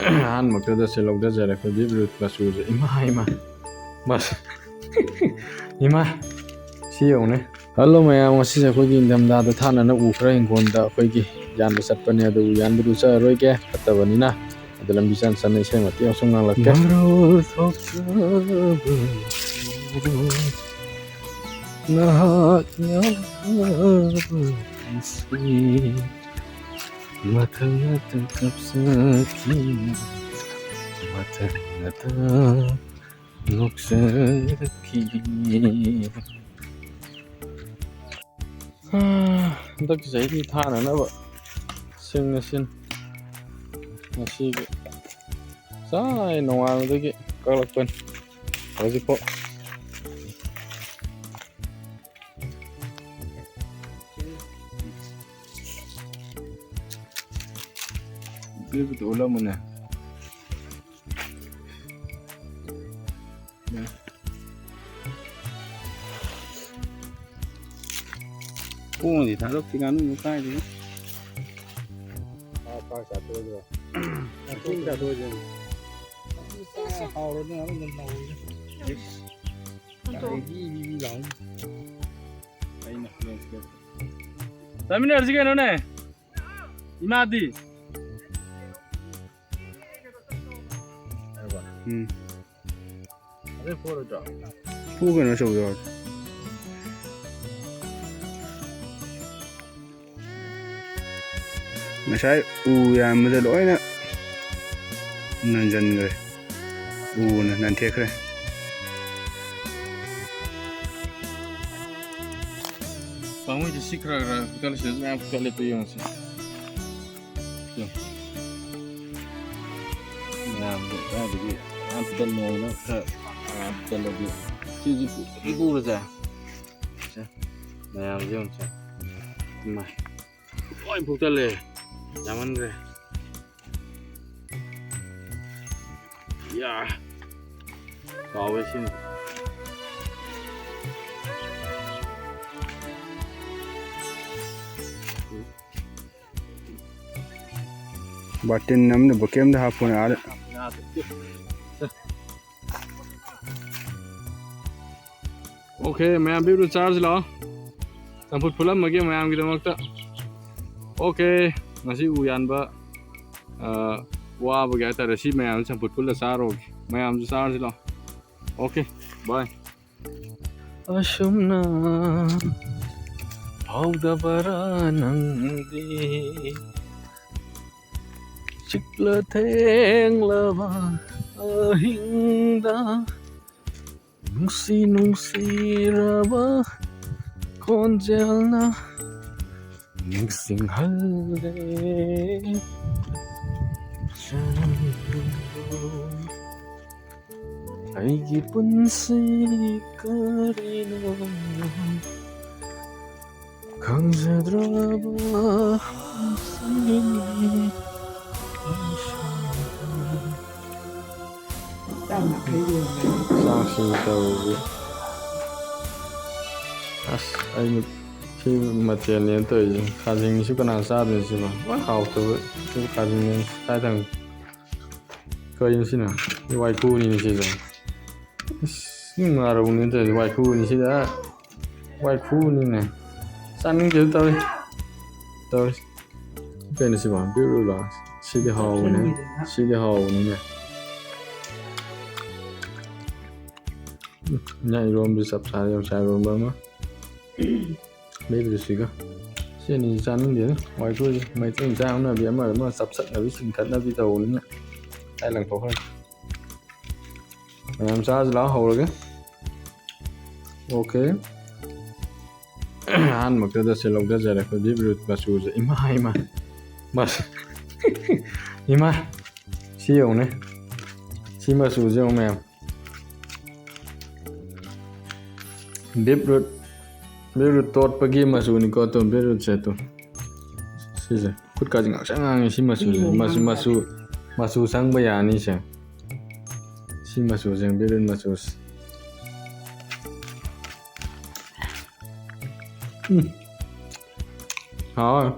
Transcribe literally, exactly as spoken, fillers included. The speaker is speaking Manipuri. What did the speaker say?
ꯑꯍꯥꯟꯕꯃꯛꯇꯗ ꯁꯦ ꯂꯧꯊꯖꯔꯦ ꯑꯩꯈꯣꯏ beetroot ꯃꯆꯨꯁꯦ꯫ ꯏꯃꯥ, ꯏꯃꯥ꯫ ꯃꯁ-, ꯏꯃꯥ꯫ ꯁꯤ ꯌꯦꯡꯉꯨꯅꯦ꯫ Hello ꯃꯌꯥꯝ, ꯉꯁꯤꯁꯦ ꯑꯩꯈꯣꯏꯒꯤ ꯏꯪꯊꯝꯊꯥꯗ ꯊꯥꯅꯅ ꯎ ꯈꯔ ꯍꯤꯡꯒꯣꯜꯗ ꯑꯩꯈꯣꯏꯒꯤ ꯌꯥꯟꯕ ꯆꯠꯄꯅꯦ, ꯑꯗꯨ ꯌꯥꯟꯕꯗꯨ ꯆꯠꯂꯔꯣꯏꯒꯦ, ꯐꯠꯇꯕꯅꯤꯅ꯫ ꯑꯗꯨ ꯂꯝꯕꯤ ꯆꯥꯟ ꯆꯥꯟꯅ ꯏꯁꯩ ꯃꯇꯦꯛ ꯑꯃꯁꯨ ꯉꯥꯡꯂꯛꯀꯦ꯫ ꯃꯔꯨ ꯊꯣꯛꯆꯕ ꯉꯥꯏꯍꯥꯛ ꯌꯥꯝꯂꯕ ꯄꯨꯟꯁꯤ꯫ ꯃꯊꯪ ꯃꯊꯪ ꯀꯥꯞꯆꯈꯤ, ꯃꯊꯪ ꯃꯊꯪ ꯅꯣꯛꯆꯔꯛꯈꯤ꯫ ꯍꯟꯗꯛꯀꯤ ꯆꯍꯤꯒꯤ ꯊꯥꯅꯅꯕ ꯁꯤꯡꯅ ꯁꯤꯟ ꯉꯁꯤꯒꯤ ꯉꯁꯥꯏ ꯅꯣꯡꯉꯥꯟꯕꯗꯒꯤ ꯀꯛꯂꯛꯄꯅꯤ ꯍꯧꯖꯤꯛꯐꯥꯎ꯫ ꯁꯤꯕꯨꯗꯤ ꯎꯠꯂꯝꯃꯨꯅꯦ꯫ ꯈꯣꯡꯗꯤ ꯊꯥꯗꯣꯛꯇꯦ ꯉꯥꯅꯨꯗꯣ ꯀꯥꯏꯗꯒꯤ꯫ ꯄꯥꯛ ꯄꯥꯛ ꯆꯥꯊꯣꯛꯑꯗ꯭ꯔꯣ? ꯄꯥꯛ ꯆꯥꯊꯣꯛꯑꯗ꯭ꯔꯣ? ꯍꯥꯎꯔꯗꯤ ꯉꯥꯅꯨ ꯑꯗꯨꯝ ꯍꯥꯎꯔꯗꯤ꯫ ꯍꯨꯟꯗꯣꯛꯑꯣ꯫ ꯕꯤ ꯕꯤ ꯕꯤ ꯂꯥꯎꯅꯤ꯫ ꯑꯩꯅ ꯂꯦꯟꯁꯀꯦꯞ꯫ ꯆꯥꯃꯤꯟꯅꯔꯁꯤ ꯀꯩꯅꯣꯅꯦ꯫ ꯏꯃꯥꯗꯤ? ꯎꯝ꯫ ꯑꯗꯩ ꯐꯨꯔꯣꯏꯗ꯭ꯔꯣ? ꯐꯨ ꯀꯩꯅꯣ, ꯑꯆꯧꯕ ꯌꯥꯎꯔꯗꯤ꯫ ꯉꯁꯥꯏ ꯎ ꯌꯥꯟꯕꯗ ꯂꯣꯏꯅ ꯅꯟꯖꯟꯈ꯭ꯔꯦ꯫ ꯎꯅ ꯅꯟꯊꯦꯛꯈ꯭ꯔꯦ꯫ ꯄꯥꯝꯃꯨꯏꯗ, ꯁꯤ ꯈꯔ ꯈꯔ ꯐꯨꯛꯇꯠꯂꯁꯤ, ꯃꯌꯥꯝ ꯐꯨꯛꯇꯠꯂꯦ, ꯇꯨ ꯌꯦꯡꯉꯨꯁꯤ꯫ ꯇꯨ꯫ ꯃꯌꯥꯝꯁꯦ ꯀꯥꯏꯗꯒꯤ ꯃꯌꯥꯝ ꯐꯨꯛꯇꯠꯂꯣꯅ ꯈꯔ ꯃꯌꯥꯝ ꯐꯨꯛꯇꯠꯂꯗꯤ ꯁꯤꯁꯨ ꯄꯨ-, ꯄꯨꯔꯁꯦ꯫ ꯁꯦ, ꯃꯌꯥꯝꯁꯦ ꯌꯦꯡꯉꯨꯁꯦ꯫ ꯏꯃꯥꯏ꯫ ꯂꯣꯏ ꯐꯨꯛꯇꯠꯂꯦ꯫ ꯌꯥꯝꯃꯟꯈ꯭ꯔꯦ꯫ ꯌꯥ꯫ ꯍꯥꯎꯋꯦ ꯁꯤꯃ꯫ ꯕꯥꯔꯇꯤꯟ ꯑꯃꯗ ꯕꯣꯀꯦꯠ ꯑꯃꯗ ꯍꯥꯞꯄꯣꯅꯦ ꯑꯥꯗ꯫ Okay, ꯃꯌꯥꯝ beetroot ꯆꯥꯔꯁꯤ ꯂꯥꯛꯑꯣ꯫ ꯆꯝꯐꯨꯠ ꯐꯨꯠꯂꯝꯃꯒꯦ ꯃꯌꯥꯝꯒꯤꯗꯃꯛꯇ꯫ Okay, ꯉꯁꯤ ꯎ ꯌꯥꯟꯕ, ꯑ, ꯋꯥꯕꯒꯤ ꯍꯥꯏꯇꯥꯔꯦ, ꯁꯤ ꯃꯌꯥꯝꯁꯤ ꯆꯝꯐꯨꯠ ꯐꯨꯠꯂ ꯆꯥꯔꯣꯒꯦ꯫ ꯃꯌꯥꯝꯁꯨ ꯆꯥꯔꯁꯤ ꯂꯥꯛꯑꯣ꯫ Okay, bye. ꯑꯁꯨꯝꯅ ꯐꯥꯎꯗꯕꯔꯥ ꯅꯪꯗꯤ? ꯆꯤꯛꯂ ꯊꯦꯡꯂꯕ ꯑꯍꯤꯡꯗ ꯅꯨꯡꯁꯤ ꯅꯨꯡꯁꯤꯔꯕ ꯈꯣꯟꯖꯦꯜꯅ ꯅꯤꯡꯁꯤꯡꯍꯜꯂꯦ꯫ ꯑꯩꯒꯤ ꯄꯨꯟꯁꯤ ꯀꯔꯤꯅꯣ ꯈꯪꯖꯗ꯭ꯔꯕ ꯄꯨꯟꯁꯤꯅꯤ꯫ ꯆꯥꯛꯁꯤ ꯇꯧꯔꯤ꯫ ꯑꯁ, ꯑꯩꯅ ꯁꯤ ꯃꯊꯦꯜꯅꯦꯅ ꯇꯧꯔꯤꯁꯦ꯫ ꯈꯥꯖꯤꯡꯁꯤꯁꯨ ꯀꯅꯥ ꯆꯥꯗꯣꯏꯅꯣ ꯁꯤꯕꯣ? ꯂꯣꯏ ꯍꯥꯎꯇꯕ꯫ ꯁꯤ ꯈꯥꯖꯤꯡꯅꯦ꯫ ꯀꯥꯏ ꯊꯝꯃꯤ? ꯀꯔꯤꯅꯣ ꯁꯤꯅ? ꯁꯤ ꯋꯥꯏꯈꯨꯅꯤꯅꯦ ꯁꯤꯁꯦ꯫ ꯑꯁ, ꯉꯥꯔꯧꯅꯦ ꯇꯧꯔꯤꯁꯦ꯫ ꯋꯥꯏꯈꯨꯅꯤ ꯁꯤꯗ꯫ ꯋꯥꯏꯈꯨꯅꯤꯅꯦ꯫ ꯆꯥꯅꯤꯡꯗꯦ ꯇꯧꯔꯤ꯫ ꯇꯧꯔꯤ꯫ ꯀꯩꯅꯣ ꯁꯤꯕꯣ? Beetroot ꯂꯣ? ꯁꯤꯗꯤ ꯍꯥꯎꯕꯅꯦ꯫ ꯁꯤꯗꯤ ꯍꯥꯎꯕꯅꯤꯅꯦ꯫ ꯎꯝ, ꯉꯥ ꯏꯔꯣꯝꯕꯁꯨ ꯆꯞ ꯆꯥꯔꯦ, ꯌꯣꯡꯆꯥꯛ ꯏꯔꯣꯝꯕ ꯑꯃ꯫ Beetroot ꯁꯤꯒ꯫ ꯁꯤ ꯑꯅꯤꯁꯤ ꯆꯥꯅꯤꯡꯗꯦꯗ꯫ ꯋꯥꯏꯈꯨꯁꯦ ꯃꯩꯇꯩ ꯏꯟꯁꯥꯡ ꯍꯥꯞꯅꯕꯤ ꯑꯃ ꯑꯃ ꯆꯞꯁꯠꯅꯕꯤ ꯆꯤꯡꯊꯠꯅꯕꯤ ꯇꯧꯕꯅꯤꯅ꯫ ꯑꯩ ꯂꯪꯊꯣꯛꯈ꯭ꯔꯦ꯫ ꯃꯌꯥꯝ ꯆꯥꯔꯁꯤ ꯂꯥꯛꯑꯣ, ꯍꯧꯔꯒꯦ꯫ Okay꯫ ꯑꯍꯥꯟꯕꯃꯛꯇꯗ ꯁꯦ ꯂꯧꯊꯖꯔꯦ ꯑꯩꯈꯣꯏ beetroot ꯃꯆꯨꯁꯦ꯫ ꯏꯃꯥ, ꯏꯃꯥ꯫ ꯃꯁ-, ꯏꯃꯥ꯫ ꯁꯤ ꯌꯦꯡꯉꯨꯅꯦ꯫ ꯁꯤ ꯃꯆꯨꯁꯦ ꯌꯦꯡꯉꯨ ꯃꯌꯥꯝ꯫ Beetroot, beetroot ꯇꯣꯠꯄꯒꯤ ꯃꯆꯨꯅꯤꯀꯣ, ꯑꯗꯨꯝ beetroot ꯁꯦ ꯑꯗꯨꯝ꯫ ꯁꯤꯁꯦ꯫ ꯈꯨꯠꯀꯥꯁꯦ ꯉꯥꯡꯁꯪ ꯉꯥꯡꯉꯦ ꯁꯤ ꯃꯆꯨꯁꯦ꯫ ꯃꯆꯨ, ꯃꯆꯨ, ꯃꯆꯨ ꯆꯪꯕ ꯌꯥꯅꯤꯁꯦ꯫ ꯁꯤ ꯃꯆꯨꯁꯦ, beetroot ꯃꯆꯨꯁꯦ꯫ ꯎꯝ꯫ ꯍꯥꯎꯋꯦ꯫